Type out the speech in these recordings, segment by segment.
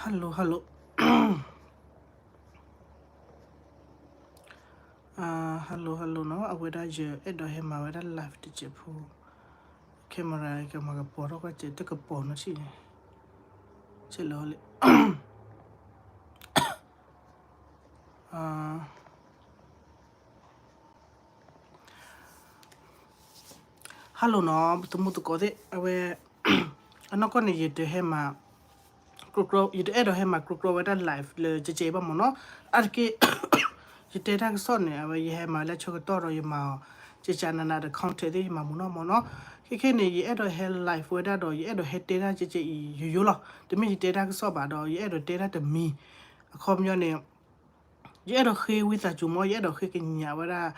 Hello, hello. Hello, hello နီၤ, အဝဲဒၣ်ယအဲၣ်ဒိးဟဲမၤဝဲဒၣ် live တစဲးဖိ, camera ကမၤကပီၤထီၣ်ကွၢ်စဲး တကပီၤနီၤထံၣ်န့ၣ်, စဲးလီၤလံ. Hello နီၤ, ပသမူသကိးသ့ၣ် အဝဲ အနီၢ်ကီၢ်န့ၣ် ယတဟဲမၤ ကြိကြိ, ယတအဲၣ်ဒိးဟဲမၤကြိကြိဝဲဒၣ် live လၢကဲကဲအံၤဘၣ်မ့ၢ်နီၤ. အါတက့ၢ် ယတဲတၢ်ကစီၣ်န့ၣ် အဝဲယဟဲမၤလၢဆၢကတီၢ်ဒီးယမၤအီၤ ကကနနးဒီး content သ့ၣ်ယမၤမုာ်နီၢ်မ့ၢ်နီၤ. ခဲခဲန့ၣ် ယအဲၣ်ဒိးဟဲ live ဝဲဒၣ်ဒီး ယအဲၣ်ဒိးဟဲတဲတၢ်ကဲကဲအံၤယိယိလီၤ. တမ့ၢ်ယတဲတၢ်ကစီၣ်ဘၣ်ဒီး ယအဲၣ်ဒိးတဲတၢ်တမံၤ, အခီပညီန့ၣ် ယအဲၣ်ဒိးဃ့ဝံသးစူၤမ့ၢ်, ယအဲၣ်ဒိးဃ့ကညးဝဲဒၣ်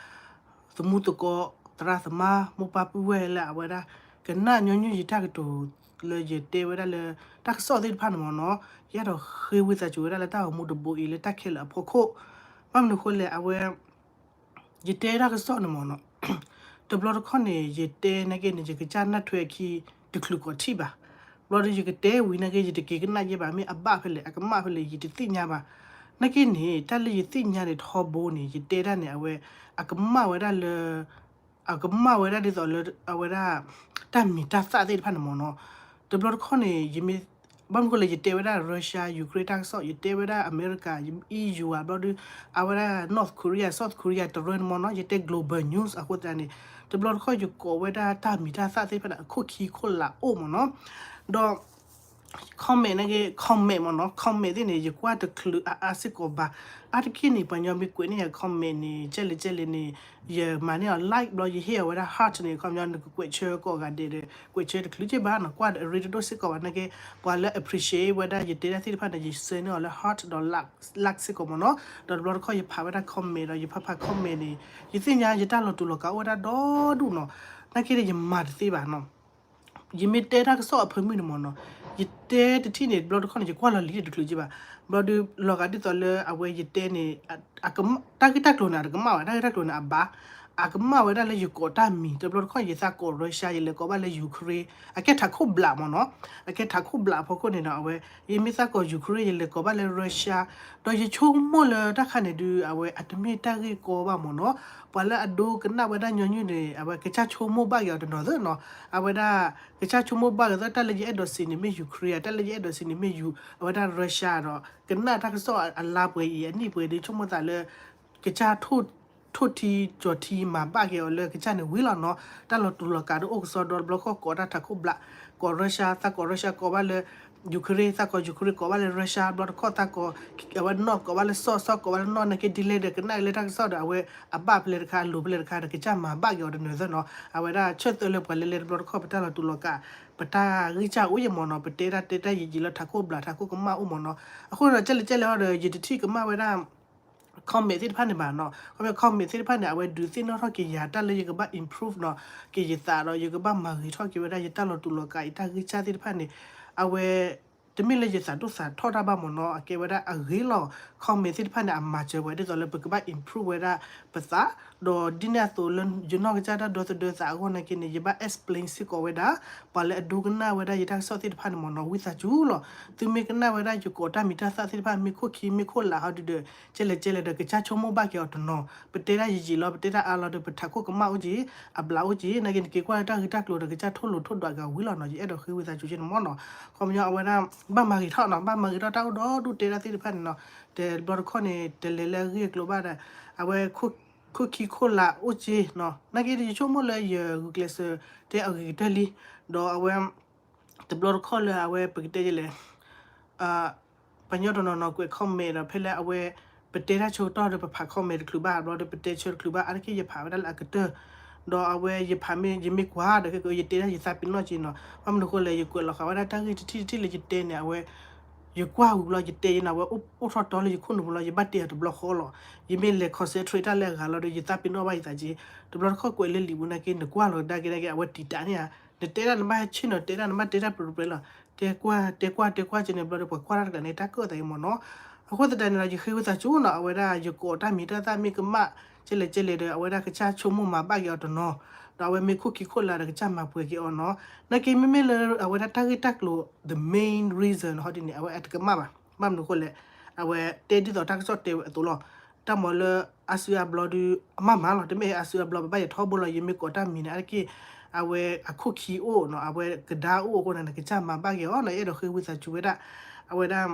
သမူသကိး သရၣ်သမါ မိၢ်ပၢ်ပုၢ်ဝဲၢ်လၢအဝဲဒၣ် ကနၣ်ညီနုၢ်ယတၢ်ကတိၤလၢယတဲဝဲဒၣ်လၢ တၢ်ကစီၣ်သ့ၣ်တဖၣ်န့ၣ်မ့ၢ်နီၤ. ယအဲၣ်ဒိးဃ့ဝံသးစူၤဝဲဒၣ်လၢတၢ်အိၣ်မူတဘိအံၤလၢတၢ်ခဲလၢာ်အဖီခိၣ်, ဘၣ်မနုၤဃိလဲၣ် အဝဲ ယတဲတၢ်ကစီၣ်န့ၣ်မ့ၢ်နီၤ, တဘျီတခီၣ်န့ၣ် ယတဲနာ်က့န့ၣ် ယကစၢ်နၢ်ထွဲအခံတချုးကိးထံၣ်ဘၣ်. ဘျီဒီးယကတဲဝံၤနာ်က့ ယတက့ၤကနၣ်ယဲဘၣ်, မ့ၢ်အဘၣ်ဖဲလဲၣ် အကမၣ်ဖဲလဲၣ် ယတသ့ၣ်ညါဘၣ်. နာ်က့န့ၣ် တၢ်လၢယသ့ၣ်ညါန့ၣ်ထီဘိန့ၣ် ယတဲတၢ်န့ၣ် အဝဲ အကမၣ်ဝဲဒၣ်လၢ အကမၣ်ဝဲဒၣ်ဒ်သိးလၢ အဝဲဒၣ် တၢ်မံၤတၢ်သၣ်သ့ၣ်တဖၣ်န့ၣ်မ့ၢ်နီၤ. တဘျီတခီၣ်န့ၣ် ယမ့ၢ် ဘၣ်မနုၤဃိလဲၣ် ယတဲဝဲဒၣ် Russia Ukraine တၢ်ကစီၣ်, ယတဲဝဲဒၣ် အမဲရကၤ EU ဘျီဒီး အဝဲဒၣ် North Korea South Korea တရၢန့ၣ်မ့ၢ်နီၤ, ယတဲ global news အဃိသတးန့ၣ် တဘျီတခီၣ်ယကိးဝဲဒၣ်တၢ်မံၤတၢ်သၣ်သ့ၣ်တဖၣ်န့ၣ် အခိၣ်ခံခိၣ်လာ်အိၣ်မ့ၢ်နီၤ. ဒီး comment နာ်က့ comment မ့ၢ်နီၤ, comment သ့ၣ်န့ၣ် ယကွၢ်တချုးအါအါစ့ၢ်ကီးဘၣ်. အါတက့ၢ်န့ၣ် ပှၤညီမ့ၢ်ကွဲးန့ၢ်ယၤ comment န့ၣ် ကဲလဲၣ်ကဲလဲၣ်န့ၣ် ယမၤန့ၢ်အီၤ like ဘျီ ယဟ့ၣ်အီၤဝဲဒၣ် heart န့ၣ် အခီပညီနကကွဲးဆၢကိးဂၤဒဲးဒီး ကွဲးဆၢတချုးက့ဘၣ်နီၤ, ကွၢ်တရ့တဒိၣ်စ့ၢ်ကီးဘၣ်နာ်က့, ပှၤလၢ appreciate ဝဲဒၣ်ယတဲတၢ်သ့ၣ်တဖၣ်န့ၣ် ယဆှၢန့ၢ်အီၤလၢ heart ဒီး like စ့ၢ်ကီးမ့ၢ်နီၤ. ဒီးတဘျီတခီၣ်ယဖးဝဲဒၣ် comment ဒီးယဖးဖး comment န့ၣ် ယသ့ၣ်ညါယတၢ်လီၤတူာ်လီၤကာ်အိၣ်ဝဲဒၣ်ဒီဒူၣ်နီၤ, နာ်က့ဒီးယမၤတသ့ဘၣ်နီၤ. ယမ့ၢ်တဲတၢ်ကစီၣ်အဖၢမုၢ်န့ၣ်မ့ၢ်နီၤ, ယတဲတထံၣ်န့ၣ် တဘျီတခီၣ်န့ၣ် ယကွၢ်လီၤလံာ်တချုးက့ဘၣ်. ဘျီဒီး လီၤဂာ်ဒ်သိးလၢအဝဲယတဲန့ၣ် တၢ်ဂ့ၢ်တၢ်ကျိၤန့ၣ် အတကမၣ်ဘၣ်, တၢ်ဂ့ၢ်တၢ်ကျိၤန့ၣ်အဘၣ်, အကမၣ်ဝဲဒၣ်လၢယကိးတၢ်မံၤ, တဘျီတခီၣ်ယသးကိး Russia ယလဲၤကိးဘၣ်လၢ Ukraine အကဲထးခိၣ်ဘျးမ့ၢ်နီၤ, အကဲထးခိၣ်ဘျးအဖီခိၣ်န့ၣ်ဒီး အဝဲ ယမ့ၢ်သးကိး Ukraine ယလဲၤကိးဘၣ်လၢ Russia, ဒီးယဆိကမိၣ်လၢတၢ်ခါန့ၣ်ဒုး အဝဲအတမ့ၢ်တၢ်ဂ့ၢ်ကီဘၣ်မ့ၢ်နီၤ, ပှၤလၢအဒိကနၣ်ဝဲဒၣ်ညီနုၢ်န့ၣ် အဝဲကစၢ်ဆိကမိၣ်ဘၣ်က့ၤအီၤတနီၤသၢနီၤ, အဝဲဒၣ် ကစၢ်ဆိကမိၣ်ဘၣ်က့ၤသၢ တၢ်လၢယအဲၣ်ဒိးစံးန့ၣ်မ့ၢ် Ukraine, တၢ်လၢယအဲၣ်ဒိးစံးန့ၣ်မ့ၢ် ယူ အဝဲဒၣ် Russia ဒီး ကနၣ်တၢ်ကစီၣ်အလါပှဲၤအံၤအနံၣ်ပှဲၤဒုး ဆိကမိၣ်သးလၢ ကစၢ် ထိၣ်ထံကၠီၤထံမၤဘၣ်က့ၤအီၤလၢကစၢ်န့ၣ်ဝံၤလီၤနီၤ, တၢ်လီၤတူာ်လီၤကာ်ဒုးအိၣ်ကစီဒီတဘျီဃီကိးတၢ်ထးခိၣ်ဘျး, ကိး Russia, သးကိး Russia ကိးဘၣ်လၢ Ukraine, သးကိး Ukraine ကိးဘၣ်လၢ Russia, ဘျီတခီၣ်သးကိး အဝဲနီၢ်ကိးဘၣ်လၢ South, South ကိးဘၣ်လၢနီၢ်, နာ်က့ဒ်လဲၣ်ဒီး ကနၣ်လၢတၢ်ကစီၣ်ဒီး အဝဲအဘၣ်ဖဲလဲၣ်တခါ အလိၤဖဲလဲၣ်တခါဒီး ကစၢ်မၤဘၣ်က့ၤအီၤတနီၤသၢနီၤ, အဝဲဒၣ်ဆၢသၢလၢပှၤလဲၤလဲၤတဘျီတခီၣ် ပတၢ်လီၤတူာ်လီၤကာ် ပတၢ်ဂံၢ်စၢ်အိၣ်ယဲၢ်မ့ၢ်နီၤ, ပတဲတၢ်တဲတၢ်ယံာ်ယံာ်လၢထးခိၣ်ဘျး ထးခိၣ်ကမၣ်အိၣ်မ့ၢ်နီၤ, အဃိဒီး ကဲလဲၣ်ကဲလဲၣ်အီၤဒီး ယတထံၣ်ကမၣ်ဝဲဒၣ် comment သ့ၣ်တဖၣ်န့ၣ်ဘၣ်နီၤ, ခီဖျိ comment သ့ၣ်တဖၣ်န့ၣ် အဝဲဒုးသ့ၣ်နီၣ်ထီၣ်က့ၤယၤ တၢ်လၢယကဘၣ် improve နီၤ, က့ၤယသးဒီး ယကဘၣ်မၤဂ့ၤထီၣ်က့ၤဝဲဒၣ်ယတၢ်လီၤတူာ်လီၤကာ် ယတၢ်ဂံၢ်စၢ်သ့ၣ်တဖၣ်န့ၣ်, အဝဲ တမ့ၢ်လၢယသးဒိၣ်သးထီၣ်တၢ်ဘၣ်မ့ၢ်နီၤ, အကဲဝဲဒၣ်အဂ့ၤလီၤ, comment သ့ၣ်တဖၣ်န့ၣ် အမၤစၢၤဝဲဒ်သိးလၢပကဘၣ် improve ဝဲဒၣ်ပသး, ဒီးဒ်န့ၣ်အသိးလၢယနီၢ်ကစၢ်တၢ်ဒီသဒၢသးအဂီၢ်နာ်က့န့ၣ် ယဘၣ် explain စ့ၢ်ကီးဝဲဒၣ် ပှၤလၢအဒိကနၣ်ဝဲဒၣ်ယတၢ်ကစီၣ်သ့ၣ်တဖၣ်န့ၣ်မ့ၢ်နီၤ, ဝံသးစူၤလီၤ, သုမ့ၢ်ကနၣ်ဝဲဒၣ်ယကိးတၢ်မံၤတၢ်သၣ်သ့ၣ်တဖၣ် မ့ၢ်ခိၣ်ခံမ့ၢ်ခိၣ်လးဟီဒုဒီး ကဲလဲၣ်ကဲလဲၣ်ဒီး ကစၢ်ဆိကမိၣ်ဘၣ်က့ၤအီၤတနီၤ, ပတဲတၢ်ယံာ်ယံာ်လီၤ ပတဲတၢ်အါလီၤဒီး ပထးခိၣ်ကမၣ်အိၣ်က့ၤ, အဘျးအိၣ်က့ၤ, နာ်က့န့ၣ် က့ၤကွၢ်လၢတၢ်ဂ့ၢ်တၢ်ကျိၤဒီး ကစၢ်ထိၣ်လိာ်ထိၣ်ဒွးက့ၤဝံၤလီၤနီၤ, ယအဲၣ်ဒိးဃ့ဝံသးစူၤက့န့ၣ်မ့ၢ်နီၤ, ခီပညီအဝဲဒၣ် ဘၣ်မၤဂ့ၤထီၣ်နီၤ, ဘၣ်မၤဂ့ၤထီၣ်တၢ်အိၣ်ဒီဒူၣ်တဲတၢ်သ့ၣ်တဖၣ်န့ၣ်နီၤ, တဘျီတခီၣ်န့ၣ် တလဲၤလၢအဂ့ၢ်အကျိၤဘၣ်ဒီး အဝဲ ခိၣ်ခံခိၣ်လးအိၣ်က့ၤနီၤ, နာ်က့ဒီး ယဆိကမိၣ်လၢယဂုာ်ကျဲးစၢး တဲအဂ့ၤကတၢၢ်လံ, ဒီးအဝဲ တဘျီတခီၣ်လၢအဝဲပကတဲယလဲၣ် ပှၤညီတနီၤနီၤကွဲး comment ဒီး ဖဲလၢအဝဲ ပတဲတၢ်ဆၢကတီၢ်ဒီး ပဖး comment တချုးဘၣ် ဘျီဒီး ပတဲဆၢတချုးဘၣ် အါတက့ၢ်ယဖးဝဲဒၣ်လၢအကတၢၢ်, ဒီးအဝဲယဖးမ့ၢ် ယမ့ၢ်ကွၢ်ဒီး ခဲကယတဲဒၣ်ယသးပ့ၤနီၣ်က့ၤနီၤ, ဘၣ်မနုၤဃိလဲၣ် ယကွဲးလီၤဃာ်ဝဲဒၣ်တၢ်ဂ့ၢ်တထံၣ်တထံၣ်လၢယတဲန့ၣ် အဝဲ ယကွၢ်ဝံၤဘျီ ယတဲယဲန့ၣ် အဝဲအိၣ်ထီၣ်တီလၢယခိၣ်နူာ်ပူၤလီၤ, ယဘၣ်တဲအီၤတဘျီဃီလီၤ, ယမ့ၢ်လဲၤ concentrate တၢ်လၢအဂၤလီၤဒီး ယသးပ့ၤနီၣ်ဘၣ်ယသးက့, တဘျီတခီၣ်ကွဲးလၢလံာ်ပူၤနာ်က့ နကွၢ်လီၤကဒါက့ၤနာ်က့ အဝဲတံာ်တာ်န့ၢ်ဧါ, နတဲဒၣ်နဘၣ်ဟဲဆ့ၣ်နီၤ တဲဒၣ်နဘၣ်တဲတၢ်ပြဲၤပြဲၤလီၤ, တဲကွၢ်တဲကွၢ်တဲကွၢ်က့န့ၣ် ဘျီဒီးပှၤကွၢ်တၢ်တဂၤန့ၣ် တၢ်ကၢၣ်သးအံၤမ့ၢ်နီၤ, အဃိသတးန့ၣ်ဒီး ယဃ့ဝံသးစူၤနီၤ အဝဲဒၣ်ယကိးတၢ်မံၤတၢ်သၣ်မ့ၢ်ကမၣ် ကဲလဲၣ်ကဲလဲၣ်ဒီး အဝဲဒၣ်ကစၢ်ဆိကမိၣ်မၤဘၣ်က့ၤအီၤတနီၤ, ဒီးအဝဲမ့ၢ်ခိၣ်ခံခိၣ်လးဒီးကစၢ်မၤပှဲၤက့ၤအီၤနီၤ, နာ်က့မ့မ့ၢ်လၢအဝဲဒၣ်တၢ်ဂ့ၢ်တၢ်ကျိၤ the main reason ဟီဒ်န့ၣ် အဝဲအတကမၣ်ဘၣ် ဘၣ်မနုၤအဃိလဲၣ်, အဝဲတဲဒ်သိးတၢ်ကစီၣ်တဲဝဲအသိးလီၤ. တၢ်မၤလၢအါစုအါဘျီဒုး အမၤမၤလီၤ, တမ့ၢ်အါစုအါဘျီ ပဘၣ်ယဲၤထီဘိလီၤ, ယမ့ၢ်ကိးတၢ်မံၤန့ၣ် အါတက့ၢ် အဝဲအခိၣ်ခံအိၣ်နီၤ, အဝဲကဒါအိၣ်အဃိန့ၣ် နကစၢ်မၤဘၣ်က့ၤအီၤနီၤ, ယအဲၣ်ဒိးဃ့ဝံသးစူၤဝဲဒၣ် အဝဲဒၣ်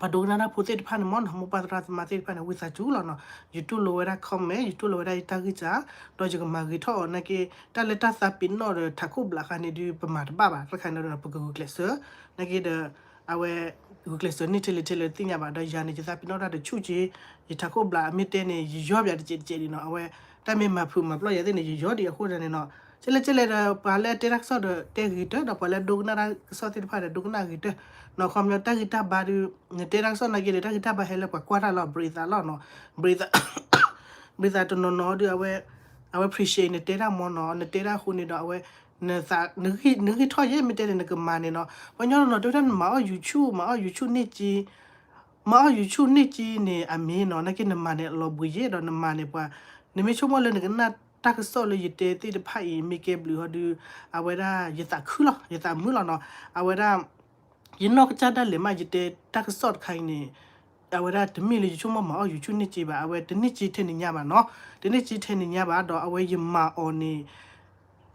ပှၤဒိကနၣ်တၢ်ဖိသ့ၣ်တဖၣ်န့ၣ်မ့ၢ်နီၤ, မိၢ်ပၢ်သရၣ်သမါသ့ၣ်တဖၣ်န့ၣ် ဝံသးစူၤလီၤနီၤ, ယတူၢ်လိာ်ဝဲဒၣ် comment, ယတူၢ်လိာ်ဝဲဒၣ်ယတၢ်ဂံၢ်စၢ်, ဒီးယကမၤဂ့ၤထီၣ်အီၤနာ်က့, တၢ်လၢတၢ်သးပ့ၤနီၣ်ဒီးထးခိၣ်ဘျးဃါန့ၣ်ဒုး ပမၤတဘၣ်ဘၣ်, တခါန့ၣ်ဒီး ပကဂုာ်ကျဲးစၢး, နာ်က့ဒီး အဝဲ ဂုာ်ကျဲးစၢးန့ၢ်ထဲလဲၣ်ထဲလဲၣ်တသ့ၣ်ညါဘၣ်, ဒီးယၤန့ၣ် ယသးပ့ၤနီၣ်တၢ်တဆူၣ်က့, ယထးခိၣ်ဘျးအမ့ၢ်တဲန့ၣ် ယယီပၠးတစဲးတစဲးဒံးနီၤ, အဝဲ တၢ်မ့ၢ်မၤဖုးမၤပျီၢ်ယၤသ့ၣ်န့ၣ် ယယီဒံးအဃိန့ၣ်နီၤ, ကဲလဲၣ်ကဲလဲၣ်ဒီး ပှၤလၢတဲတၢ်ကစီၣ်ဒီးတဲဂ့ၤတၢၢ်, ဒီးပှၤလၢဒိကနၣ်တၢ်ကစီၣ်သ့ၣ်တဖၣ်ဒီး ဒိကနၣ်ဂ့ၤတၢၢ်နီၤ, ခီပညီတၢ်ဂံၢ်တၢ်ဘါဒုး နတဲတၢ်ကစီၣ်နာ်က့ဒီး တၢ်ဂံၢ်တၢ်ဘါဟဲလၢပှၤကွၢ်တၢ်လီၤ, ဘျံးသးလီၤနီၤ, ဘျံးသး ဘျံးသးတနီၤနီၤဒုး အဝဲ အဝဲ appreciate နတဲတၢ်မ့ၢ်နီၤ, နတဲတၢ်အဃိန့ၣ်ဒီး အဝဲ နဂံၢ်ထီၣ်ယဲၢ်မ့ၢ်တဲန့ၣ် နကမၤန့ၣ်နီၤ, ပှၤကညီတနီၤတဲဝဲဒၣ် နမၤအီၣ် YouTube, မၤအီၣ် YouTube န့ၢ်က့ မၤအီၣ် YouTube န့ၢ်က့န့ၣ် အမ့ၢ်နီၤ, နာ်က့နမၤန့ၣ် အလီၤဘှံးယဲၢ်ဒီးနမၤန့ၣ်ပှၤ, နမ့ၢ်ဆိကမိၣ်လၢနကနၣ်တၢ်ကစီၣ်လၢယတဲသ့ၣ်တဖၣ်အံၤ မ့ၢ်ကဲဘျုးဟီဒုး အဝဲဒၣ်ယသးခုလီၤ, ယသးမုာ်လီၤနီၤ, အဝဲဒၣ် ယနီၢ်ကစၢ်ဒၣ်လဲာ်မး ယတဲတၢ်ကစီၣ်တခါအံၤန့ၣ် အဝဲဒၣ်တမ့ၢ်လၢယဆိကမိၣ်မၤအီၣ် YouTube န့ၢ်က့ဘၣ်, အဝဲတန့ၢ်က့ထဲန့ၣ်ညါဘၣ်နီၤ, တန့ၢ်က့ထဲန့ၣ်ညါဘၣ်ဒီး အဝဲယမၤအီၤန့ၣ်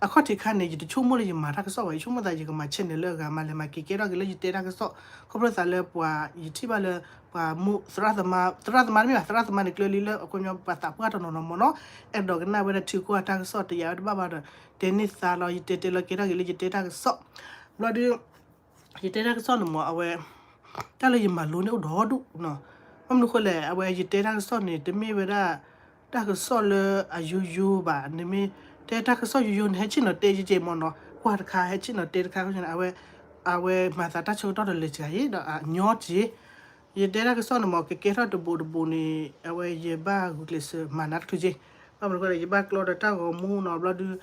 အခီၣ်ထံးခါန့ၣ် ယတဆိကမိၣ်လၢယမၤတၢ်ကစီၣ်ဘၣ်, ယဆိကမိၣ်သးယကမၤ channel လၢအဂၤမး လဲၤမၤက့ၤကဲထီၣ်က့ၤလၢယတဲတၢ်ကစီၣ်, ခီဖျိသးလၢပှၤယထံၣ်ဘၣ်လၢ ပှၤမိၢ်သရၣ်သမါ, သရၣ်သမါတမ့ၢ်ဘၣ်, သရၣ်သမါန့ၣ်ကျၢလံလၢအခီပညီ ပှၤသးပှၢ်တနီၤနီၤမ့ၢ်နီၤ, အဲၣ်ဒိးကနၣ်ဝဲဒၣ်ထံကီၢ်အတၢ်ကစီၣ် တယာ်ဝဲတဘၣ်ဘၣ်ဒီး တဲန့ၢ်သါလီၤ, ယတဲတဲလီၤကဲထီၣ်က့ၤလၢယတဲတၢ်ကစီၣ်, ဘျီဒုး ယတဲတၢ်ကစီၣ်န့ၣ်မ့ၢ် အဝဲ တၢ်လၢယမၤလိန့ၢ်အိၣ်ဒီဒူၣ်နီၤ, ဘၣ်မနုၤအဃိလဲၣ်, အဝဲယတဲတၢ်ကစီၣ်န့ၣ် တမ့ၢ်ဝဲဒၣ် တၢ်ကစီၣ်လၢအယိယိဘၣ်, နမ့ၢ်တဲတၢ်ကစီၣ်ယိယိ နဟဲဆ့ၣ်နီၤတဲယက့မ့ၢ်နီၤ, ကွၢ်တခါဟဲဆ့ၣ်နီၤတဲတခါ, အဝဲ အဝဲမၤသးတၢ်ဆၢကတီၢ်တလၢာ်စှၤအံၤဒီး အညီက့ ယတဲတၢ်ကစီၣ်န့ၣ်မ့ၢ် ကကဲထီၣ်တဘိးတဘိးန့ၣ် အဝဲယဘၣ်ဂုာ်ကျဲးစၢးမၤနၤတချုးက့, ဘၣ်မနုၤအဃိလဲၣ် ယဘၣ်ကျီဒီးတၢ်ဂီၤမူနီၤ, ဘျီဒုး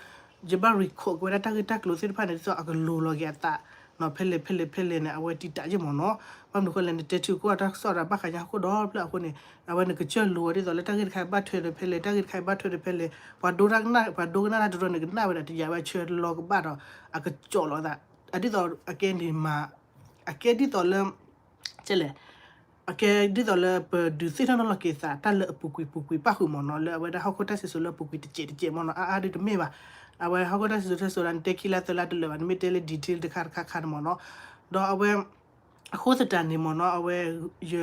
ယဘၣ် record က့ၤဝဲဒၣ်တၢ်ဂ့ၢ်တၢ်ကျိၤသ့ၣ်တဖၣ်န့ၣ် ဒ်သိးအကလိၤလီၤက့ၤအသးနီၤ, ဖဲလဲၣ်ဖဲလဲၣ်ဖဲလဲၣ်န့ၣ် အဝဲတံာ်တာ်ယ့ၢ်မ့ၢ်နီၤ, ဘၣ်မနုၤအဃိလဲၣ် နတဲထံကီၢ်တၢ်ကစီၣ်ဒီးဘၣ်ဃးညါဟီၣ်ခိၣ်ဒီဖျၢၣ်အဃိန့ၣ် အဝဲနကစၢ်လိၤဝဲဒ်သိးလၢတၢ်ဂ့ၢ်တခါအံၤဘၣ်ထွဲဒီးဖဲလဲၣ်, တၢ်ဂ့ၢ်တခါအံၤဘၣ်ထွဲဒီးဖဲလဲၣ်, ပှၤဒိကနၣ် ပှၤဒိကနၣ်တၢ်တရၢန့ၣ် ကနၣ်ဝဲဒၣ်တယာ်ဝဲဆၢလီၤကဘၣ်ဒီး အကကၠီၣ်လီၤသး, အဒ်သိးအကဲန့ၣ်မၤ အကဲဒ်သိးလၢ ကဲလဲၣ် အကဲဒ်သိးလၢပဒုးသ့ၣ်နီၣ်ထီၣ်လီၤက့ၤသး တၢ်လၢအပူၤကွံာ်ပူၤကွံာ်ပၣ်ဃုာ်မ့ၢ်နီၤ, လၢအဝဲဒၣ်ဟီၣ်ခိၣ်တၢ်စံၣ်စိၤလၢအပူၤကွံာ်တစဲးတစဲးမ့ၢ်နီၤ, အါအါဒုးတမ့ၢ်ဘၣ်, အဝဲဟီၣ်ခိၣ်တၢ်စံၣ်စိၤတဲစိၤဒၣ် နတဲခံလါသၢလါတလၢာ်ဘၣ်, နမ့ၢ်တဲလၢ detail တခါတခါခါန့ၣ်မ့ၢ်နီၤ, ဒီးအဝဲ အဃိသတးန့ၣ်မ့ၢ်နီၤ, အဝဲ ယ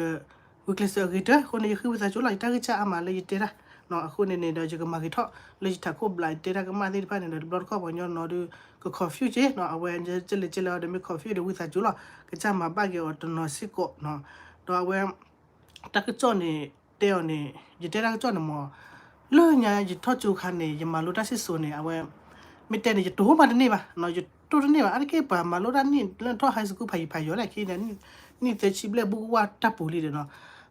ဂုာ်ကျဲးစၢးအဂ့ၤတၢၢ်အဃိန့ၣ် ယဃ့ဝံသးစူၤလီၤ, ယတၢ်ဂံၢ်စၢ်အါမးလၢယတဲတၢ် အဃိန့ၣ်န့ၣ်ဒီး ယကမၤဂ့ၤထီၣ်လၢယထးခိၣ်ဘျး ယတဲတၢ်ကမၣ်သ့ၣ်တဖၣ်န့ၣ်ဒီး တဘျီတခီၣ်ပှၤကညီနီၤဒုး က confuse က့နီၤ, အဝဲကဲလဲၣ်ကဲလဲၣ်အီၤဒီးမ့ၢ် confuse ဒီးဝံသးစူၤလီၤ, ကစၢ်မၤဘၣ်က့ၤအီၤတနီၤစ့ၢ်ကီးနီၤ, ဒီးအဝဲ တၢ်ကစီၣ်န့ၣ် တဲအီၤန့ၣ် ယတဲတၢ်ကစီၣ်န့ၣ်မ့ၢ် လၢညါယထီၣ်ကၠိခါန့ၣ် ယမၤလိတၢ်စံၣ်စိၤန့ၣ် အဝဲ မ့ၢ်တဲန့ၣ် ယတိၤမးတန့ၢ်ဘၣ်, ယတိၤတန့ၢ်ဘၣ်, အါတက့ၢ်ပှၤမၤလိတၢ်န့ၣ် လၢထီၣ် high school ဖးယံၤဖးယီၤလၢခံန့ၣ် နံၣ်သၢဆံဘျဲၣ် ဘူးကဝၢ်တၢ်ပူၤလံဒီးနီၤ,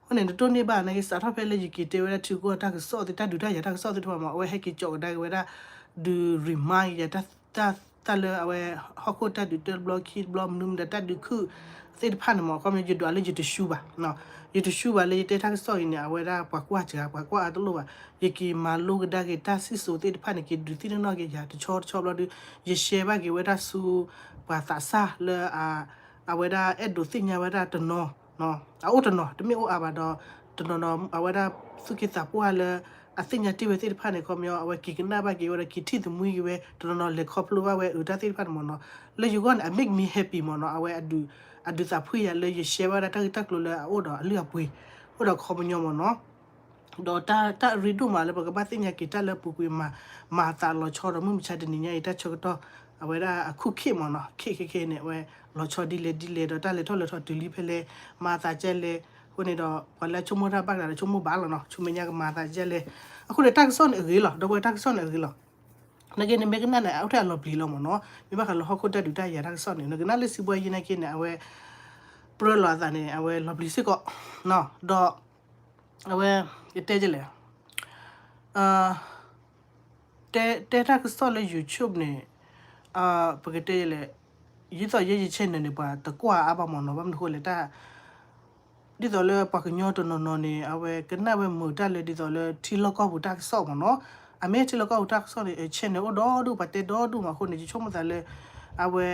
အဃိန့ၣ် နတိၤန့ၢ်ဘၣ် နာ်က့ စးထီၣ်ဖဲလၢယက့ၤတဲဝဲဒၣ်ထံကီၢ်တၢ်ကစီၣ်သ့ၣ် တၢ်ဒုးတၢ်ယၤတၢ်ကစီၣ်သ့ၣ်တဖၣ်မ့ၢ် အဝဲဟဲက့ၤကၠီကဒါက့ၤဝဲဒၣ် ဒုး remind ယၤ တၢ်လၢအဝဲ ဟီၣ်ခိၣ်တၢ်ဒုးတၢ်တဘျီခံတဘျီမနုၤမတၤ တၢ်ဒုးခုၣ်သ့ၣ်တဖၣ်န့ၣ်မ့ၢ် ခီဖျိယဒွးလၢယတရှုံးဘၣ်, ယတရှုံးဘၣ်လၢယတဲတၢ်ကစီၣ်အံၤန့ၣ် အဝဲဒၣ်ပှၤကွၢ်စှၤ ပှၤကွၢ်အါတလိၣ်ဘၣ်, ယက့ၤမၤလိကဒါက့ၤတၢ်စံၣ်စိၤသ့ၣ်တဖၣ်န့ၣ် က့ၤဒုးသ့ၣ်နီၣ်က့ၤယၤတဆီတဆီဘျီဒုး ယ share ဘၣ်က့ၤဝဲဒၣ်ဆူ ပှၤသးစၢ်လၢ အဝဲဒၣ်အဲၣ်ဒိးသ့ၣ်ညါဝဲဒၣ်တနီၤ အအိၣ်တနီၤ တမ့ၢ်အိၣ်အါဘၣ်ဒီး တနီၤနီၤ အဝဲဒၣ်သူၣ်က့သးပှၢ်လၢ အသ့ၣ်ညါတ့ၢ်ဝဲသ့ၣ်တဖၣ်န့ၣ် ခီပညီ အဝဲက့ၤကနၣ်ဘၣ်က့ၤဝဲဒီး က့ၤထံၣ်သမံက့ၤဝဲ တနီၤနီၤလဲၤခီဖျိဘၣ်ဝဲအုးတၢ်သ့ၣ်တဖၣ်န့ၣ်မ့ၢ်နီၤ, လၢယဂီၢ်န့ၣ် အ make me happy မ့ၢ်နီၤ, အဝဲအဒုး အဒုးသးဖှံယၤလၢယ share ဘၣ်ဝဲဒၣ်တၢ်ဂ့ၢ်တၢ်ကျိၤလၢအအိၣ်ဒီးအလုၢ်အပှ့ၤ အိၣ်ဒီးခီပညီမ့ၢ်နီၤ ဒီးတၢ် တၢ်အရ့ဒိၣ်မးလၢပကဘၣ်သ့ၣ်ညါက့ၤတၢ်လၢအပူၤကွံာ်မၤ မၤအသးလီၤဆီဒီးမုၢ်မဆါတနံၤညါအံၤတၢ်ဆၢကတီၢ် အဝဲဒၣ်အခုၣ်ခ့ၣ်မ့ၢ်နီၤ ခ့ၣ်ခဲခဲန့ၣ် အဝဲလီၤဆီဒ်လဲၣ်ဒ်လဲၣ်ဒီးတၢ်လဲၤထီၣ်လဲၤထီၣ်တုၤလံဖဲလဲၣ် မၤအသးကဲလဲၣ် အဃိန့ၣ်ဒီး ပှၤလၢအဆိကမိၣ်တၢ်ဘၣ်ကဒီးဒီးဆိကမိၣ်ဘၣ်လီၤနီၤ ဆူမဲာ်ညါကမၤအသးကဲလဲၣ် အဃိန့ၣ် တၢ်ကစီၣ်န့ၣ်အဂ့ၤလီၤ ဒီပုၢ်ဝဲၢ်တၢ်ကစီၣ်န့ၣ်အဂ့ၤလီၤ နာ်က့န့ၣ် မ့ၢ်ကနၣ်န့ၣ် အအိၣ်ထဲအလီၤပျံၤလီၤမ့ၢ်နီၤ မ့ၢ်ဘၣ်ဃးလၢဟီၣ်ခိၣ်တၢ်ဒုးတၢ်ယၤတၢ်ကစီၣ်န့ၣ် နကနၣ်လၢစံးဘှီယဲနာ်က့န့ၣ် အဝဲ ပြၢလီၤအသးန့ၣ် အဝဲလီၤပျံၤစ့ၢ်ကီး ဒီး အဝဲ ယတဲဒ်လဲၣ် တဲ တဲတၢ်ကစီၣ်လၢ YouTube န့ၣ် ပကတဲဒ်လဲၣ် ဒ်သိးယဲယ channel န့ၣ် ပှၤတကွၢ်အါဘၣ်မ့ၢ်နီၤ ဘၣ်မနုၤအဃိလဲၣ် တၢ် ဒ်သိးလၢပှၤကညီတနီၤနီၤန့ၣ် အဝဲကနၣ်ဝဲမုာ်တၢ်လၢ ဒ်သိးလၢထံလီၢ်ကီၢ်ပူၤတၢ်ကစီၣ်မ့ၢ်နီၤ အမ့ၢ်ထံလီၢ်ကီၢ်ပူၤတၢ်ကစီၣ်န့ၣ် channel အိၣ်ဒီဒူၣ် ပှၤတဲဒီဒူၣ်မးအဃိန့ၣ် ယဆိကမိၣ်သးလၢ အဝဲ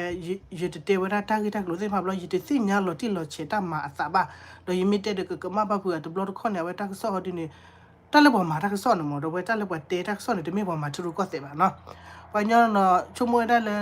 ယတတဲဝဲဒၣ်တၢ်ဂ့ၢ်တၢ်ကျိၤသ့ၣ်တဖၣ်ဘျီ ယတသ့ၣ်ညါလီၤတံၢ်လီၤဆဲးတၢ်မၤအသးဘၣ်, ဒီးယမ့ၢ်တဲဒီးကကမၣ်ဘၣ်ဖုးအတဘျီတခီၣ်န့ၣ် အဝဲတၢ်ကစီၣ်ဟီဒုန့ၣ် တၢ်လၢပှၤမၤတၢ်ကစီၣ်န့ၣ်မ့ၢ် ဒီးဝဲတၢ်လၢပှၤတဲတၢ်ကစီၣ်န့ၣ် တမ့ၢ်ပှၤမၤထံရူၢ်ကီၢ်သဲးဘၣ်နီၤ. ပှၤကညီနီၤ ဆိကမိၣ်ဝဲဒၣ်လၢ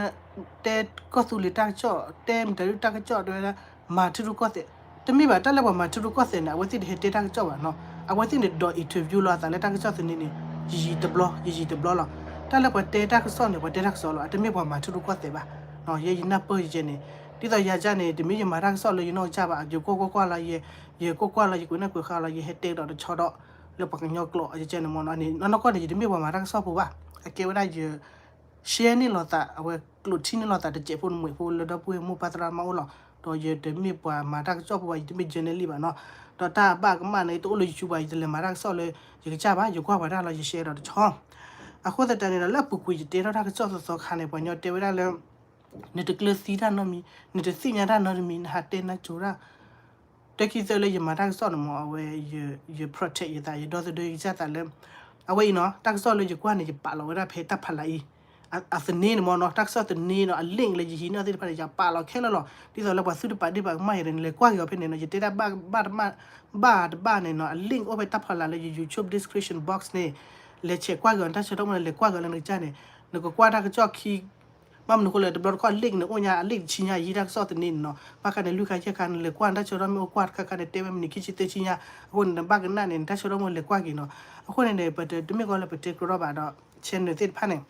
တဲကီၢ်သူလ့ၤတၢ်ကစီၣ် တဲမတၤဒုတၢ်ကစီၣ် တဲဝဲဒၣ် မၤထံရူၢ်ကီၢ်သဲး, တမ့ၢ်ဘၣ် တၢ်လၢပှၤမၤထံရူၢ်ကီၢ်သဲးန့ၣ် အဝဲသ့ၣ်တဟဲတဲတၢ်ကစီၣ်ဘၣ်နီၤ. အဝဲသ့ၣ်န့ၣ်ဒိး interview လီၤအသးလၢတၢ်ကစီၣ်သန့န့ၣ် ယံာ်ယံာ်တဘျီ ယံာ်ယံာ်တဘျီလီၤ. တၢ်လၢပှၤတဲတၢ်ကစီၣ်န့ၣ် ပှၤတဲတၢ်ကစီၣ်လီၤ အတမ့ၢ်ပှၤမၤထံရူၢ်ကီၢ်သဲးဘၣ်. ယဲယနၢ်ပၢၢ်ယကဲန့ၣ် ဒ်သိးယၤကၢ်န့ၣ် တမ့ၢ်ယမၤတၢ်ကစီၣ်လၢယနီၢ်ကစၢ်ဘၣ် ယကွၢ်ကွၢ်ကွၢ်လီၤ ယကွၢ်ကွၢ်လီၤ ယကွဲးနီၣ်ကွဲးဃါလီၤ ယဟဲတဲကဒီးတဆီဒီး လၢပှၤကညီကျိာ် ယကဲန့ၣ်မ့ၢ်နီၤ. နီၢ်နီၢ်ကီၢ်န့ၣ် ယတမ့ၢ်ပှၤမၤတၢ်ကစီၣ်ဖိဘၣ်. အကဲဝဲဒၣ်ယ share န့ၢ်လိာ်သး အဝဲကျိးထံၣ်န့ၢ်လိာ်သးတစဲးဖိနမှဲးဖိလၢဒီပုၢ်ဝဲၢ်မိၢ်ပၢ်သရၣ်သမါအိၣ်လီၤ. ဒီးယတမ့ၢ်ပှၤမၤတၢ်ကစီၣ်ဖိဘၣ် ယတမ့ၢ် journalist ဘၣ်နီၤ. ဒီးတၢ်ဘၣ်ကမၣ်န့ၣ် တအိၣ်လၢ YouTube ဘၣ် ယတလဲၤမၤတၢ်ကစီၣ်လၢ ယကစၢ်ဘၣ် ယကွၢ်ပှၤတၢ်လီၤ ယ share ဒီးတဆီ အဃိသတးန့ၣ်ဒီး လၢအပူၤကွံာ်ယတဲထီၣ်တၢ်ကစီၣ်သီသီခါန့ၣ် ပှၤကညီတဲဝဲဒၣ်လၢ နတကျၢၤသံတၢ်နီတမံၤ, နတသ့ၣ်ညါတၢ်နီတမံၤ, နဟးတဲနၢ်ကၠိတၢ် တၢ်ခံသၢလၢယမၤတၢ်ကစီၣ်န့ၣ်မ့ၢ် အဝဲ ယ protect ယသး ယဒီသဒၢယကစၢ်သးလၢ အဝဲအံၤနီၤ တၢ်ကစီၣ်လၢယကွၢ်န့ၣ် ယပာ်လီၤဝဲဒၣ်ဖဲတၢ်ဖးလးအံၤ အသန့န့ၣ်မ့ၢ်နီၤ တၢ်ကစီၣ်သန့နီၤ အ link လၢယဟံးန့ၢ်သ့ၣ်တဖၣ်န့ၣ် ယပာ်လီၤခဲလၢာ်လီၤ. ဒ်သိးလၢပှၤသုတပာ်ဒ့ၣ်ပာ်ကမၣ်ယၤန့ၣ် နလဲၤကွၢ်က့ၤအီၤဖဲန့ၣ်နီၤ ယတဲဒၣ်ဘၣ်တဘၣ် ဘၣ်တဘၣ်န့ၣ်နီၤ အ link အိၣ်ဖဲတၢ်ဖးလးလၢယ YouTube description box န့ၣ် လဲၤဆဲးကွၢ်က့ၤအီၤ နတၢ်ဆၢကတီၢ်မ့ၢ်လဲၤကွၢ်က့ၤအီၤလၢနကစၢ်န့ၣ် နကကွၢ်တၢ်ကစီၣ်ခံ ဘၣ်မနုၤအဃိလဲၣ် တဘျီတခီၣ် link န့ၣ် အိၣ်ညါအ link တဆံညါ ယဟံးတၢ်ကစီၣ်သန့န့ၣ်နီၤ ဘၣ်ဃးန့ၣ် လွံၢ်ခါယဲၢ်ခါ နလဲၤကွၢ်နတၢ်ဆၢကတီၢ်မ့ၢ်အိၣ်ကွၢ်တခါခါန့ၣ် တဲဝဲမံးနံးခံဆံသၢဆံညါ အဃိန့ၣ် နဘၣ်ကနၣ်န့ၣ် နတၢ်ဆၢကတီၢ်မ့ၢ်လဲၤကွၢ်က့ၤနီၤ. အဃိန့ၣ်န့ၣ် ပတမ့ၢ်ကီလၢပတဲကရီဘၣ်ဒီး channel သ့ၣ်တဖၣ်န့ၣ်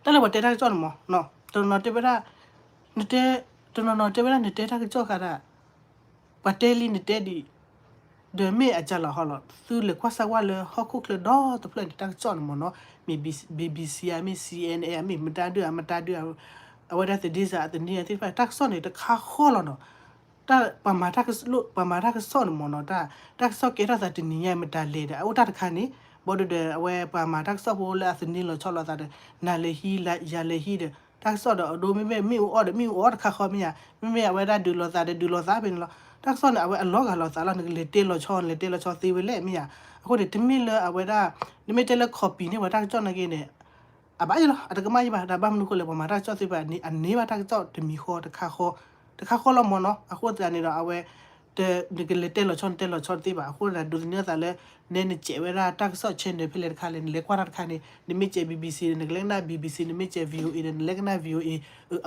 တၢ်လၢပှၤတဲတၢ်ကစီၣ်န့ၣ်မ့ၢ် တနီၤနီၤတဲဝဲဒၣ် နတဲ တနီၤနီၤတဲဝဲဒၣ်နတဲတၢ်ကစီၣ်ဃါဒၣ် ပှၤတဲလံနတဲဒံး ဒီးမ့ၢ်အကလီၤဟီလီၤ သုလဲၤကွၢ်စၢ်ဝါလၢဟီၣ်ခိၣ်ချၢဒီတဖျၢၣ်န့ၣ် တၢ်ကစီၣ်န့ၣ်မ့ၢ်နီၤ မ့ၢ် BBC ဧါ မ့ၢ် CNN ဧါ မ့ၢ်မတၤဒုဧါ မတၤဒုဧါ အဝဲဒၣ်သဒ့စၢ်အသန့သ့ၣ်တဖၣ် တၢ်ကစီၣ်န့ၣ် တခါဃီလီၤနီၤ. တၢ် ပှၤမၤတၢ်ကစီၣ် ပှၤမၤတၢ်ကစီၣ်န့ၣ်မ့ၢ်နီၤ တၢ် တၢ်ကစီၣ်ကဲထီၣ်သးတနံၤညါ မတၤလဲၤဒီး အအိၣ်တၢ်တခါန့ၣ် ဘၣ်ဒီး အဝဲပှၤမၤတၢ်ကစီၣ်ဖိလၢအသန့လီၤဆီလိာ်သးဒီး နၤလဲၤဟံး ယၤလဲၤဟံးဒီး တၢ်ကစီၣ်ဒီးအဒိ မ့မ့ၢ်မ့ၣ်အူအီၣ်ဒီး မ့ၣ်အူအီၣ်တခါဃီမ့ၢ်ဧါ, မ့မ့ၢ်အဝဲဒၣ်ဒုးလိာ်သးဒီး ဒုးလိာ်သးဖဲန့ၣ်လီၤ. တၢ်ကစီၣ်န့ၣ် အဝဲအလီၤဂာ်လိာ်သးလီၤ နကလဲၤတဲလီၤဆီ နလဲၤတဲလီၤဆီသ့ဝဲလဲၣ်မ့ၢ်ဧါ. အဃိန့ၣ် တမ့ၢ်လၢအဝဲဒၣ် နမ့ၢ်တဲလၢ copy န့ၢ်ပှၤတၢ်ကစီၣ်နာ်က့န့ၣ် အဘၣ်ယလီၤ အတကမၣ်ယဘၣ် တၢ်ဘၣ်မနုၤဃိလဲၣ် ပှၤမၤတၢ်ကစီၣ်သ့ၣ်တဖၣ်န့ၣ် အန့ၢ်ဘၣ်တၢ်ကစီၣ်တမံၤဃီ တခါဃီ တခါဃီလီၤမ့ၢ်နီၤ. အဃိသတးန့ၣ်ဒီး အဝဲ တ နကလဲၤတဲလီၤဆီ နတဲလီၤဆီသ့ဘၣ် အဃိန့ၣ် ဒိးသန့ၤသးလၢ နဲနစဲးဝဲဒၣ်တၢ်ကစီၣ် channel ဖဲလဲၣ်တခါလဲၣ် နလဲၤကွၢ်တၢ်တခါန့ၣ် နမ့ၢ်စဲး BBC ဒီး နကလဲၤကနၣ် BBC နမ့ၢ်စဲး VOA ဒီး နလဲၤကနၣ် VOA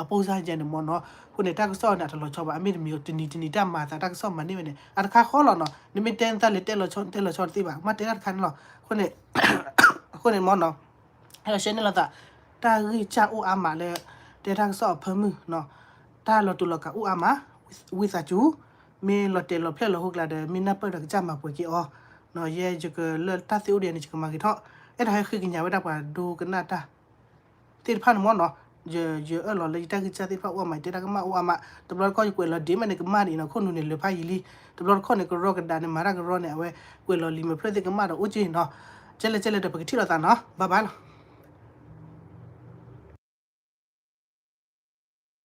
အပိၢ်စၢ်ယဲန့ၣ်မ့ၢ်နီၤ. အဃိန့ၣ် တၢ်ကစီၣ်န့ၣ် အတလီၤဆီဘၣ် အမ့ၢ်တမံၤ တနံၤတနံၤတၢ်မၤသးတၢ်ကစီၣ်မၤန့ၢ်ဝဲန့ၣ် အတခါဃီလီၤနီၤ. နမ့ၢ်တဲနသးလဲၤတဲလီၤဆီ တဲလီၤဆီတသ့ဘၣ် မ့ၢ်တဲတၢ်တခါန့ၣ်လီၤ. အဃိန့ၣ် အဃိန့ၣ်မ့ၢ်နီၤ အဲၣ်ဒိးရှဲန့ၢ်လိာ်သး တၢ်ဂ့ၢ်စၢ်အိၣ်အါမးလၢ တဲတၢ်ကစီၣ်အဖၢမုၢ်နီၤ တၢ်လီၤတူာ်လီၤကာ်အိၣ်အါမး ဝံသးစူၤ မ့ၢ်လီၤတဲာ်လီၤဖျဲၣ်လီၤဟိကျါဒီး မ့ၢ်နၢ်ပၢၢ်ဒီးကစၢ်မၤပှဲၤက့ၤအီၤနီၤ. ယဲယကလၢတၢ်သ့အိၣ်ဒံးန့ၣ် ယကမၤဂ့ၤထီၣ် အဲၣ်ဒိးဟဲဃ့ကညးဝဲဒၣ်ပှၤဒိကနၣ်တၢ် သ့ၣ်တဖၣ်န့ၣ်မ့ၢ်နီၤ. ယ ယအၢၣ်လီၤလၢယတၢ်ဂံၢ်စၢ်သ့ၣ်တဖၣ်အိၣ်အါမး ယတဲတၢ်ကမၣ်အိၣ်အါမး တဘျီတခီၣ်ယကွဲးလီၤဒံးမးန့ၣ် ကမၣ်ဒံးနီၤ ခိၣ်နူာ်န့ၣ်လၢာ်ဖးယံာ်လံ. တဘျီတခီၣ်န့ၣ် ကရီကဒါန့ၣ် မၤတၢ်ကရီန့ၣ် အဝဲကွဲးလီၤလံာ်မဲာ်ဖျၢၣ်သ့ၣ်ကမၣ်ဒီးအိၣ်က့နီၤ. ကဲလဲၣ်ကဲလဲၣ်ဒီး ပကထံၣ်လိာ်သးနီၤ bye bye လီၤ.